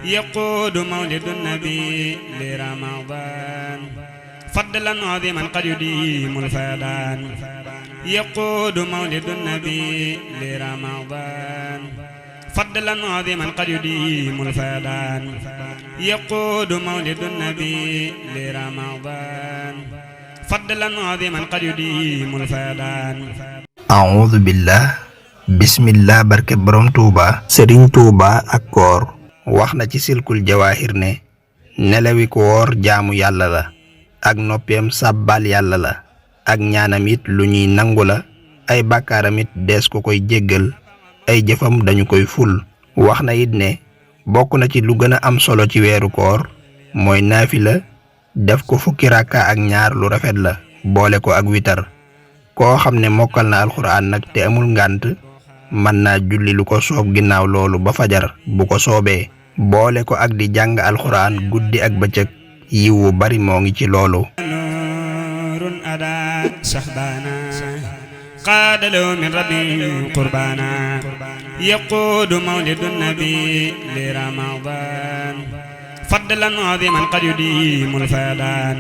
يقود مولد النبي لرمضان فضلا عظيما قد يديم الفيضان يقود مولد النبي لرمضان فضلا عظيما قد يديم الفيضان يقود مولد النبي لرمضان فضلا عظيما قد يديم الفيضان أعوذ بالله bismillah barke borom Touba Serigne Touba ak koor wax na ci silkul jawaahir ne nelawi koor jaamu yàlla la ak noppeem sàbbal yàlla la ak ñaanam it lu ñuy nangu la ay bàkkaaram it dees ko koy jéggal ay jëfam dañu koy ful wax na it ne bokk na ci lu gën a am solo ci weeru koor mooy naafila def ko fukki rakka ak ñaar lu rafet la boole ko ak witar koo xam ne mokkal na alxuraan nag te amul ngànt mën naa julli lu ko soob ginnaaw loolu ba fajar bu ko soobee boole ko ak di jàng alxuraan guddi ak bëccëg yiw wu bari moo ngi ci loolu نور أدى شهبانا قاد له من ربي قربانا يقود مولد النبي لرمضان فضلا عظيما قد يديم الفيضان